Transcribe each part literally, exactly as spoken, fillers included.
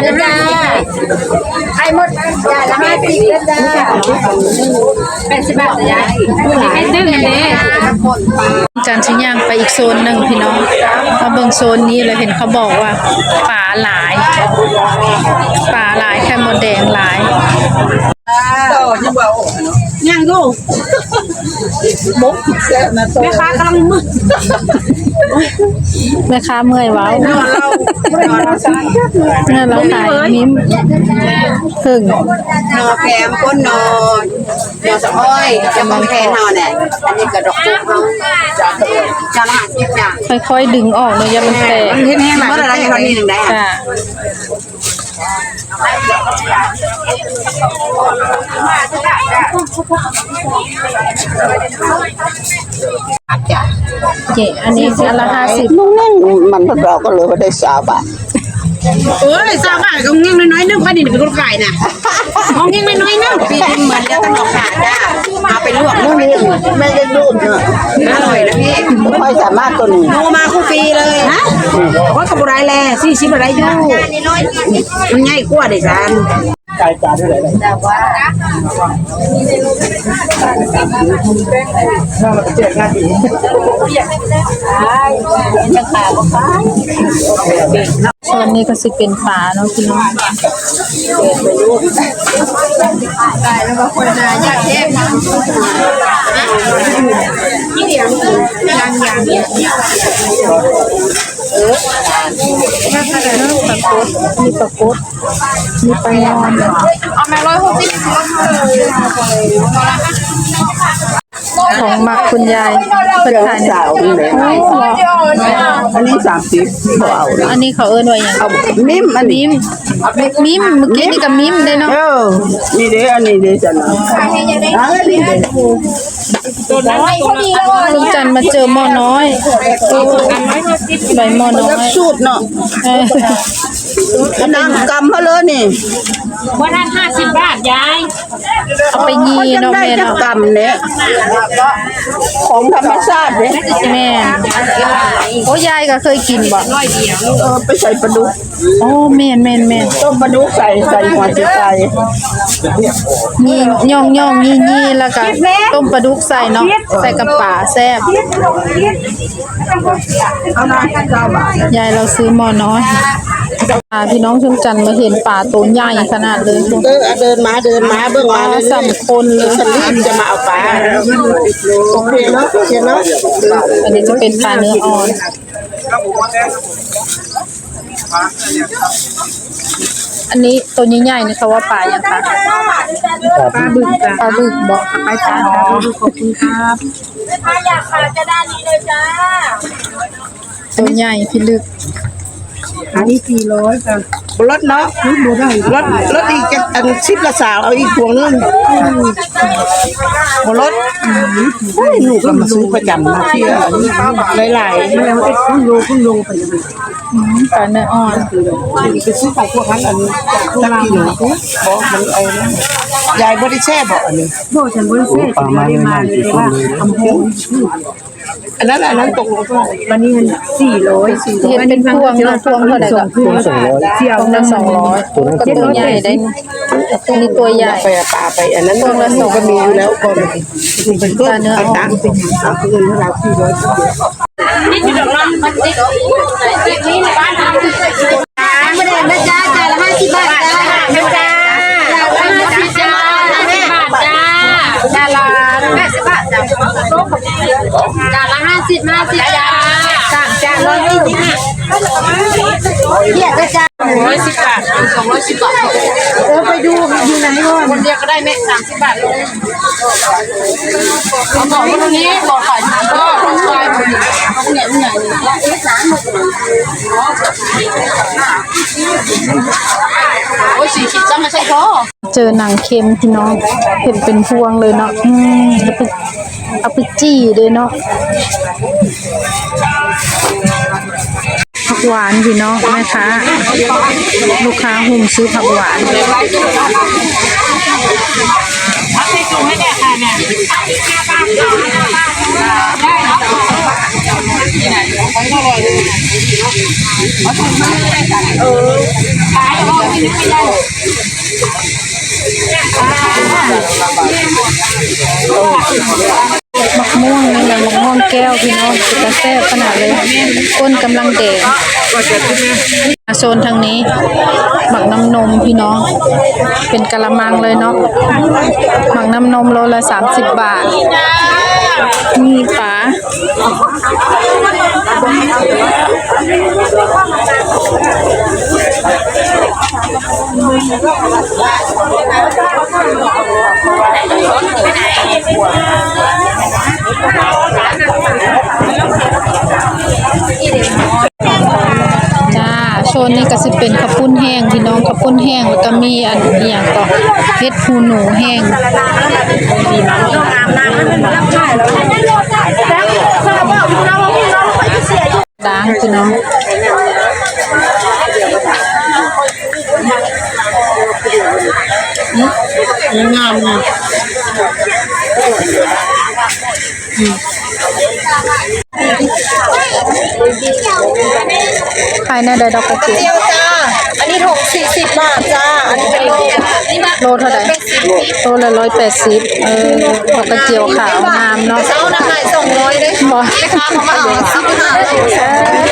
จ้า ไข่มดจานละห้าสิบจ้า แปดสิบบาทจ้ะยาย ให้ตึ้งอันนี้ การสิย่างไปอีกโซนหนึ่งพี่น้อง มาเบิ่งโซนนี้เลย เห็นเขาบอกว่าปลาหลาย ปลาหลาย ไข่มดแดงหลาย ต่อยังบ่เอาออกเนาะ ยังอยู่ บกแซ่บนะ แม่ค้ากำลังมึน แม่ค้าเมื่อยเว้า นอนเรา นอนเราซะ เนี่ยเราขายมิ้ม เพิ่ง หน่อแคมก้นหน่อ หน่อสะอ้อย จะมองแคนเฮาเนี่ย อันนี้กระดอกจุกเฮา จานละห้าสิบจ้ะ ค่อยๆดึงออกเนาะ อย่ามันแตก มันเห็นแห้งหลาย มันอะไรอย่างนี้หนึ่งได้ จ้ะ เจ๊ อันนี้อันละห้าสิบ นุ่งนิ่ง มันพอดอกก็เหลือมาได้ซาวบาท เอ้ย ซาวบาทก็ง่ายน้อยๆนึง ป้านินเป็นคนขายน่ะ ของง่ายน้อยๆนึง พี่เหมือนเดียวกันหรอกค่ะจ้า เอาไปลวก นุ่งนิ่ง แม่ได้รูดเนาะ อร่อยนะพี่ ไม่ค่อยสามารถตัวนี้ หนูมาคู่ปีเลย ฮะ ว่ากับบุไรแลสี่สิบอะไรอยู่ มันง่ายกว่าเด้อจ้า จ่ายจานเท่าไหร่นะ แต่ว่า ถ้าเราไปแจกงานอีก ยังขายบ่ขาย ส่วนนี้ก็สิเป็นปลาเนาะพี่น้อง ตายแล้วบางคนนะอยากแยกนะ ยังยังเออ ปลากด มีปลากด มีปลาหมอ เอาแม่ร้อยหกสิบ ของมักคุณยาย เพิ่นขาย สาวนี่แหละ อ๋อ อันนี้สามสิบ บ่เอานะ อันนี้เขาเอิ้นว่าหยัง เอา มิ้มอันนี้ มิ้ม เมื่อกี้นี่ก็มิ้มเด้เนาะ เออ นี่เด้ อันนี้เด้จ้ะนะ อันนี้เด้ ส้มจันทร์มาเจอหม้อน้อย ใบหม้อน้อย สูตรเนาะ เออ น้ำกำมาเลยนี่ วันนั้นห้าสิบบาทยาย เอาไปยีเนาะแม่เนาะ กำเนี่ย ของธรรมชาติเนี่ย แม่ โอ้ยายก็เคยกินบ่ เออ ไปใส่ปลาดุก อ๋อ แม่นแม่นแม่น ต้มปลาดุกใส่ ใส่หัวสิไก่ ยีย่องย่องยียีแล้วก็ต้มปลาดุกใส่เนาะ ใส่กับปลาแซ่บ เอามาเก้าบาท ยายเราซื้อหม้อน้อย อ่า พี่น้องส้มจันทร์มาเห็นปลาตัวใหญ่ขนาดเลย เออ เดินมา เดินมา เบิ่งมาเลย สามคนเลย ฉันรีบจะมาเอาปลา โอเคเนาะ โอเคเนาะ อันนี้จะเป็นปลาเนื้ออ่อน อันนี้ตัวใหญ่ๆนี่เขาว่าปลาหยังคะ ปลาบึกจ้ะ ปลาบึกบอก ไปจ้า ขอบคุณครับ ถ้าอยากปลาจะด้านนี้เลยจ้า ตัวใหญ่พิลึก อันนี้สี่ร้อยจ้ะ ลดเนาะ ลดบ่ได้ ลด ลดอีกจะอันสิบละสาว เอาอีกพวงนึง บ่ลด อืม โอ้ย หนูก็มาซื้อประจำนะ ที่หลายๆ มันเอาเอ็ดครึ่งโล ครึ่งโลไปเลย อืม ปลาเนื้ออ่อน ไปซื้อไปพวกนั้นอันนี้ จักกิโล บอกมันเอานะ ยายบ่ได้แซ่บบ่อันนี้ บ่ ฉันบ่ได้แซ่บ ปลามา ฉันบ่ได้มาเลย แต่ว่าทำโฮม อันนั้น อันนั้นตกลงเท่าไหร่ วันนี้มันสี่ร้อย เห็นเป็นพวงเนาะ พวงเท่าไหร่ก็ พวงสองร้อย เสี่ยว พวงละสองร้อย ตัวนั้น ก็ตัวใหญ่ได้ ตัวนี้ตัวใหญ่ ไปเอาปลาไป อันนั้น พวงละสองร้อย ก็มีอยู่แล้ว ก็มันเป็น ปลาเนื้ออ่อน เอาตังค์เอาเงินให้เราสี่ร้อย นี่คือดอกรักมันติด มาเลยนะจ๊ะ จานละห้าสิบบาทจ้า นะจ๊ะ จานละห้าสิบบาทจ้า จานละห้าสิบ ห้าสิบจ้า สามจานร้อยยี่สิบห้า เดี๋ยวจะจาน ร้อยสิบบาท สองร้อยสิบบาท เออ ไปดูอยู่ไหนก่อน คนเดียวก็ได้แม่ สามสิบบาท เอาบอกว่าตรงนี้บอกขายก็ขายเนี่ยเนี่ยโอ้ย สี่ขีดจ้า ไม่ใช่พ่อ เจอหนังเค็มพี่น้อง เห็นเป็นพวงเลยเนาะ อืม เอาไป เอาไปจี่เลยเนาะ ผักหวานพี่น้อง แม่ค้า ลูกค้าหุมซื้อผักหวาน เอาใส่ถุงให้แม่ค่ะแม่ ได้เนาะ เออ หมากม่วงนี่นะ หมากม่วงแก้วพี่น้อง เป็นตาแซ่บขนาดเลย ก้นกำลังแดง มาโซนทางนี้ หมากน้ำนมพี่น้อง เป็นกะละมังเลยเนาะ หมากน้ำนมโลละสามสิบบาท มีปลา จ้า โซนนี้ก็สิเป็นข้าวปุ้นแห้งพี่น้อง ข้าวปุ้นแห้ง แล้วก็มีอันอหย่างก็เห็ดหูหนูแห้ง ล้างพี่น้อง อืม งามงาม อืม ขายแนวใดดอกกระเจียว เจียวจ้า อันนี้ถุงสี่สิบบาทจ้า อันนี้เป็นโล โลเท่าไหร่ โลละร้อยแปดสิบ เออ ดอกกระเจียวขาวงามเนาะ เจ้านะขายสองร้อยเด้ บ่ แม่ค้าเขามาเอาสิบห้า เออ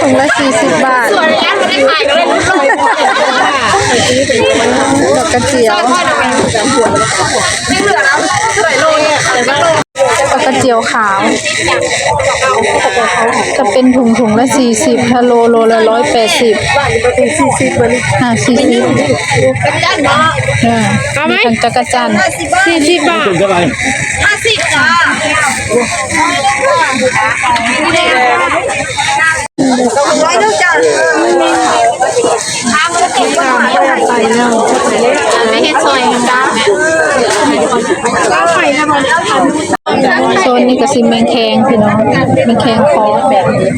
ถุงละสี่สิบบาท สวยแล้วไม่ได้ขายก็เลย ดอกกระเจียว ไม่เหลือแล้ว สวยโลเนี่ยขายไม่โล ดอกกระเจียวขาว จะเป็นถุง ถุงละสี่สิบ ถ้าโล โลละร้อยแปดสิบ อ่า สี่สิบ อ่า เอาไหม มีทั้งจักจั่น สี่สิบบาท ห้าสิบจ้า สองร้อยเด้อจ้า ไม่เห็นซอยจ้า โซนนี้ก็สิแมงแคงพี่น้อง แมงแคงคอแบบนี้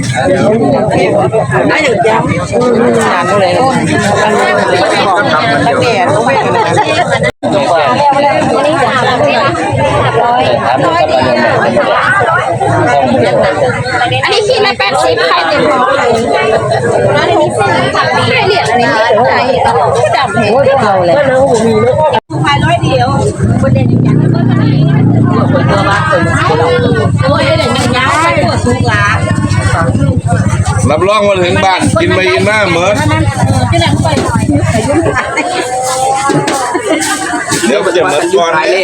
อันนี้ขีดละแปดสิบ ไข่เต็มฟองเลย ไข่เหรียญอันนี้ ไข่ดำ โอ้ย พวกเราเลย ขายร้อยเดียว คนเด่นอย่างนี้ โอ้ย เด่นอย่างนี้ ขายทั่วทุกร้าน รับรองว่าถึงบ้าน กินไปกินมาเหมือน เดี๋ยวจะเหมือนก่อนเลย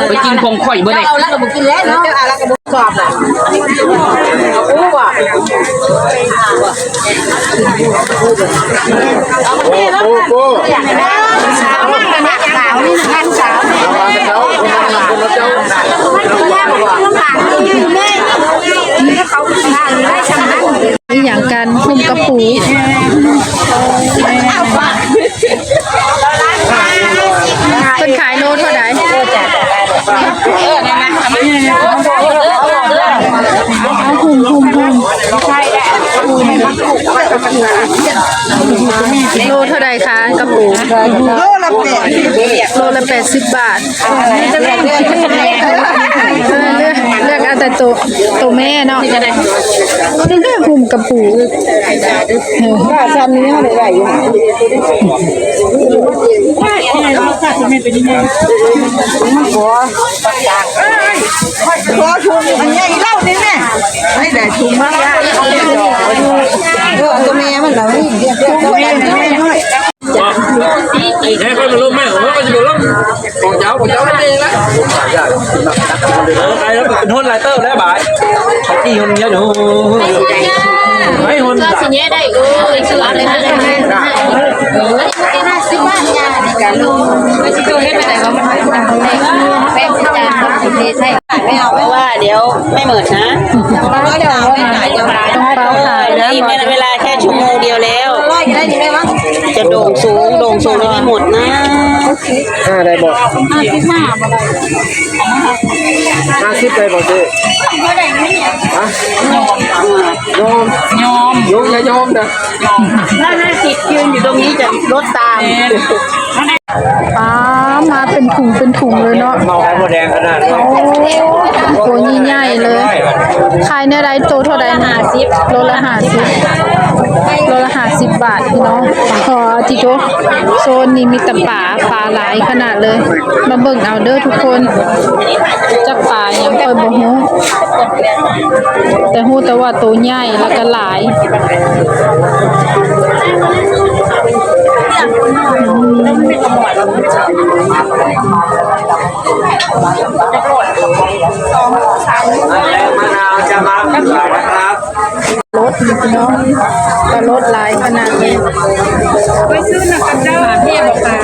ไปกินของข่อยบ่ได้ เอาแล้วก็บ่กินแล้วเนาะ เอาแล้วก็บ่กรอบอ่ะ โอ้ว่ะ โอ้โห โอ้โห อยากได้สาวนี่นะ สาวนี่นะ เขาทานได้ทำนั้น นี่อย่างการหุ้มกระปู เพิ่นขายโลเท่าใด เอาหุ้ม หุ้ม หุ้ม โลเท่าใดคะ กระปู โลละแปดสิบ โลละแปดสิบบาท เลือก เลือกเอาแต่ตัว ตัวแม่เนาะ หุ้มกระปู เออ ว่าซ้ำนี้เท่าไหร่ได้อยู่ ขอ ขอถุงอันใหญ่เล่าได้ไหม ไม่ได้ถุงมากละ เออ ตัวแม่มันเหรอ ถุงแม่น้อย เฮ้ย ค่อยมาลงแม่ ผมว่าก็จะมาลง ของเจ้า ของเจ้าไม่เป็นละ เออ ไปแล้วเป็นโทษหลายเติบแล้วบ่าย ไปตีคนเดียวหนู ไม่คน ก็สิเนี้ยได้ เออ คืออะไรนะ ห้าสิบบาทจ้า ในการลง ไม่ใช่ตัวเล่นไปไหนวะ มันแป้งจานก็สิเทใส่ ไม่เอา เพราะว่าเดี๋ยวไม่เหมือนนะ ต้องเปาขายนะ นี่เป็นเวลาแค่ชั่วโมงเดียวแล้ว จะโด่งสูง โด่งสูงแล้วไม่หมดนะ ห้าได้บอก ห้าสิบห้าบ่ได้ ห้าสิบได้บอกเจ๊ ฮะ ยอม ยอม ยอม อย่ายอมนะ ถ้าห้าสิบยืนอยู่ตรงนี้จะลดตาม แม่น ปามาเป็นถุงเป็นถุงเลยเนาะ เมาไข่มดแดงขนาดนี้ โอ้ ตัวใหญ่ๆเลย ขายแนวใด โตเท่าใดนะ โลละห้าสิบ โลละห้าสิบบาทพี่น้อง พอที่โตโซนนี้มีแต่ปลา ปลาหลายขนาดเลย มาเบิ่งเอาเด้อทุกคน จักปลาหยังค่อยบ่ฮู้ แต่ฮู้แต่ว่าโตใหญ่แล้วก็หลาย มะนาวจะมาเป็นสายนะครับ รถนี่พี่น้อง ก็รถหลายขนาดนี้ ไปซื้อนะกับเจ้าเทพค่ะ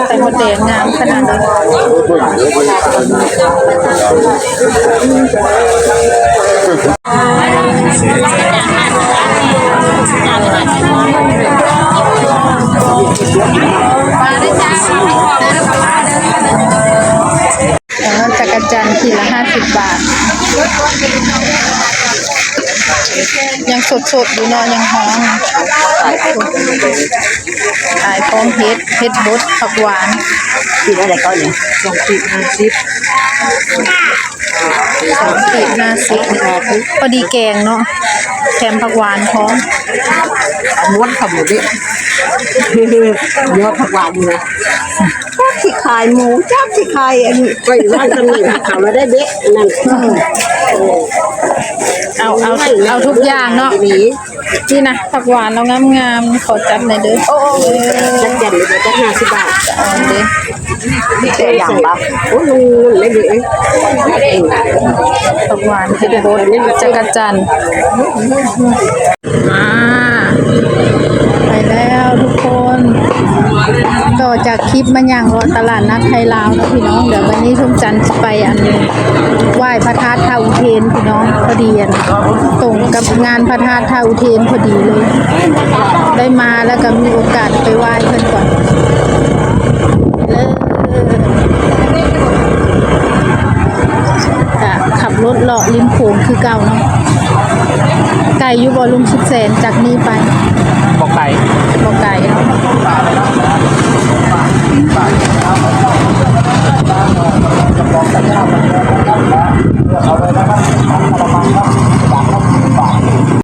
ไข่มดแดงงามขนาดนี้ แล้วจักจั่นขีดละห้าสิบบาท ยังสดๆอยู่เนาะ ยังฮ้อน ขายพร้อมเห็ด เห็ดบด ผักหวาน ขีดอะไรก็เนี่ย สองขีดห้าสิบ สองขีดห้าสิบ พอดีแกงเนาะ แถมผักหวานพร้อม ม้วนขาวหมูดิ ยอดผักหวานอยู่นะ จักสิขายหมู จักสิขายอันนี้ ไปบ้านตำหนิเขาแล้วได้เด็กนั่น เอา เอา เอาทุกอย่างเนาะ นี่นะ ผักหวานเรางามๆ ขอจัดหน่อยเด้อ โอ้ จักจั่นเลย จักห้าสิบบาท เอาเด้อ แต่อย่างละ โอ้ย มันเล่นดีเอ้ย ผักหวานเห็ดบด จักจั่น อ่า ไปแล้วทุกคน ต่อจากคลิปมาย่างเลาะตลาดนัดไทยลาวนะพี่น้อง เดี๋ยววันนี้ทุ่งจันทร์จะไปอันไหว้พระธาตุท่าอุเทนพี่น้อง พอดีอันตรงกับงานพระธาตุท่าอุเทนพอดีเลย ได้มาแล้วก็มีโอกาสไปไหว้เพิ่นก่อนเลย กะขับรถเลาะริมโขงคือเก่าเนาะ ไกลอยู่บ่ลุงสุดแสนจากนี่ไป บ่ไกล บ่ไกลเนาะ